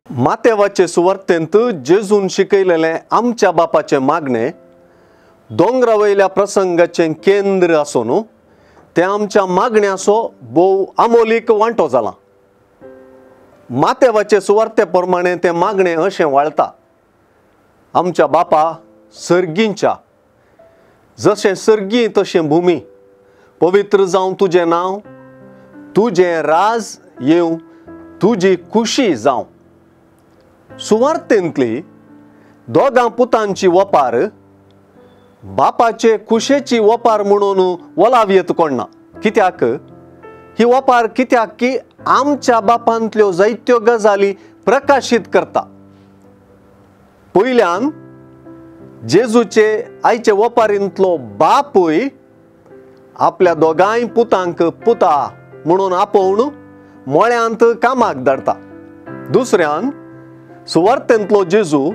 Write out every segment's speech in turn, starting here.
मातेवाचे सुवार्तेंत जेजून शिकयलेलें आमच्या बापाचें मागणें दोंगरा वयल्या प्रसंगाचें केंद्र आसून तें आमच्या मागण्याचो भोव अमोलीक वांटो जाला। मातेवाचे सुवार्ते प्रमाणे तें मागणें अशें वाळता, आमच्या बापा सर्गींच्या, जशें सर्गी तशें भुमी, पवित्र जावं तुजें नांव, तुजें राज येवं, तुजी खुशी जावं। सुवार्तेंतली दोगां पुतांची वपार बापाचे खुशेची वपार म्हणून वलावयेत कोणना। कित्याक ही वपार? कित्याक की आमच्या बापांतल्यो जायत्यो गजाली प्रकाशीत करता। पयल्यान जेजूचे आयचे वपारींतलो बापूय आपल्या दोगांय पुतांक पुता म्हणून आपोवन मळ्यांत कामाक धाडटा। दुसऱ्यान सुवार्तेंतलो जेजू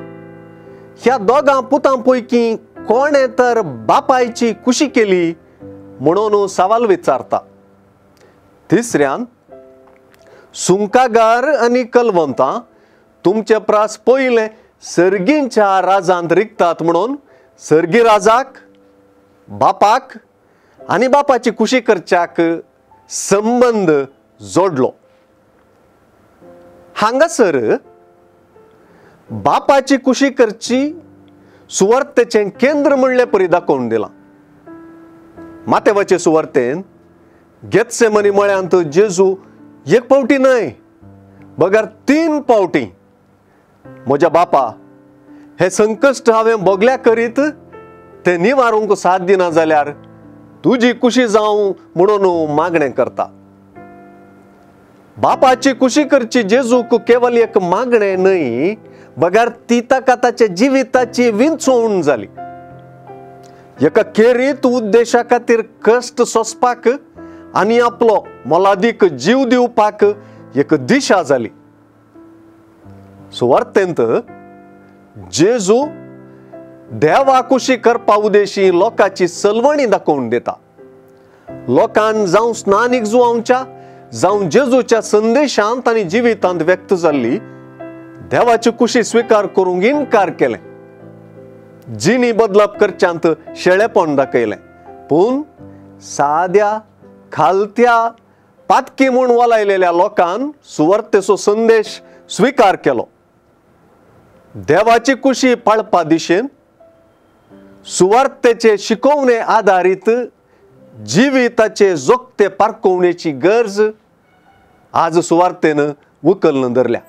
ह्या दोगां पुतां पैकी कोणें तर बापायची खुशी केली म्हणून सवाल विचारता। तिसऱ्यान सुंकागार आनी कलवंतां तुमचे प्रास पयलें सर्गींच्या राजांत रिगतात म्हणून सर्गी राजाक, बापाक आनी बापाची खुशी करच्याक संबंद जोडलो। हांगासर बापाची खुशी करची सुवार्तेचें केंद्र म्हणले परी दाखोवन दिलां। मातेवाचे सुवार्तेन गेत्सेमनी मळ्यांत जेजू एक पावटी न्हय बगर 3 पावटी म्हज्या बापा हे संकश्ट हांवें भोगल्या करीत ते निवारूंक साथ दिना जाल्यार तुजी खुशी जावं म्हणून मागणें करता। बापाची खुशी करची जेजूक केवल एक मागणें न्हय बगर ती ताका ताच्या जिविताची विंचवण जाली। एका खेरीत उद्देशा खातीर कश्ट सोंसपाक आनी आपलो मोलादीक जीव दिवपाक एक दिशा जाली। सुवार्तेंत जेजू देवा खुशी करपा उद्देशी लोकांची सलवणी दाखोवन दिता। लोकान जावं स्नानीक जुवांच्या जावं जेजूच्या संदेशांत आनी जिवितांत व्यक्त जाल्ली देवाची खुशी स्वीकार करूंक इनकार केलें, जिणी बदलप करच्यांत शेळेपण दाखयलें, पूण साद्या खालत्या पातकी म्हूण वलायलेल्या लोकान सुवार्तेचो संदेश स्वीकार केलो। देवाची खुशी पाळपा दिशेन सुवार्तेचे शिकोवणे आदारीत जिविताचे जोगते पारकोवणेची गरज आज सुवार्तेन उखलून धरल्या।